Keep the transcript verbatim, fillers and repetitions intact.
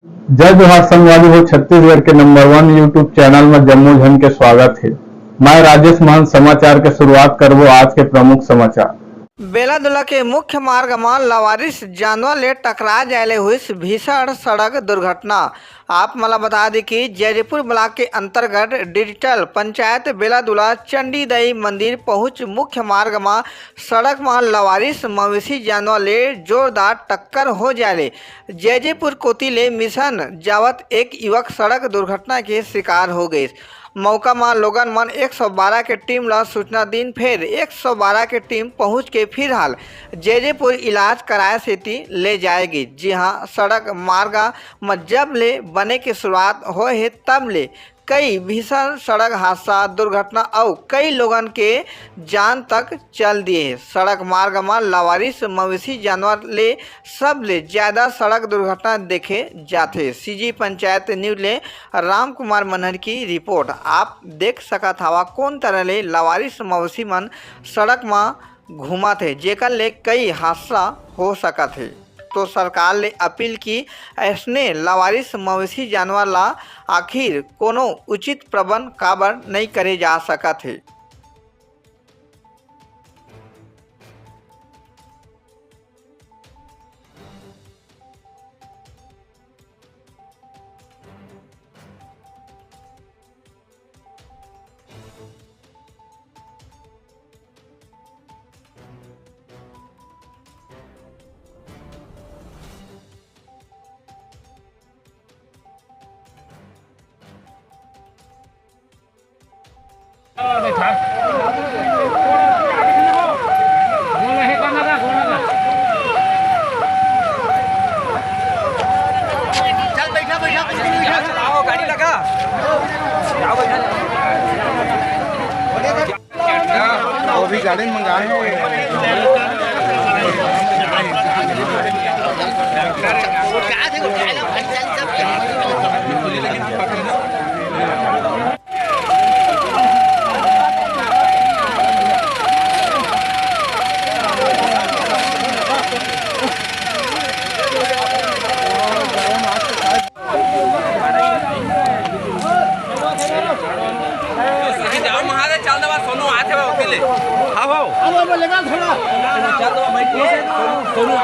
जय जोहार संगवारी हो, छत्तीसगढ़ के नंबर वन YouTube चैनल में जम्मो झन के स्वागत हे। मैं राजेश महंत। समाचार के शुरुआत करबो आज के प्रमुख समाचार। बेलादुला के मुख्य मार्ग म लवारिस जानवर ले टकरा जाय ले हुइस भीषण सड़क दुर्घटना। आप मन ल बता दी कि जैजेपुर ब्लॉक के अंतर्गत डिजिटल पंचायत बेलादुला चंडीदई मंदिर पहुंच मुख्य मार्ग म सड़क म लवारिस मवेशी जानवर ले जोरदार टक्कर हो जाय ले जैजेपुर कोति ले मिशन जावत एक युवक सड़क दुर्घटना के शिकार हो गइस। मौका म लोगन मन एक सौ बारह के टीम ल सूचना दीन, फेर एक सौ बारह के टीम पहुंच के फिलहाल जैजेपुर इलाज कराए सेती ले जाए गइस, जिहां सड़क मार्ग म जब ले बने के शुरुआत होए हे, तब ले कई भीषण सड़क हादसा, दुर्घटना अउ कई लोगन के जान तक चल दिए हे। सड़क मार्ग म लवारिस मवेशी जानवर ले सबले ज्यादा सड़क दुर्घटना देखे जाथे। सीजी पंचायत न्यूज ले राम कुमार मनहर की रिपोर्ट। आप देख सकत हवा कोन तरह ले लवारिस मवेशी मन सड़क म घूमत हे, जेकर ले कई हादसा हो सकत हे। तो सरकार ले अपील कि ऐसने लवारिस मवेशी जानवर ला आखिर कोनो उचित प्रबंध काबर नइ करे जा सकत हे। आओ, गाड़ी लगा। आओ, बैठा। वो भी गाड़ी मंगाए हैं। सही देवा महाराज, चल देवा, सोनू आथे बा, ओके ले। हाँ, हो। अब, अब लेगा थोड़ा। चल देवा, बैठ के। सोनू, सोनू।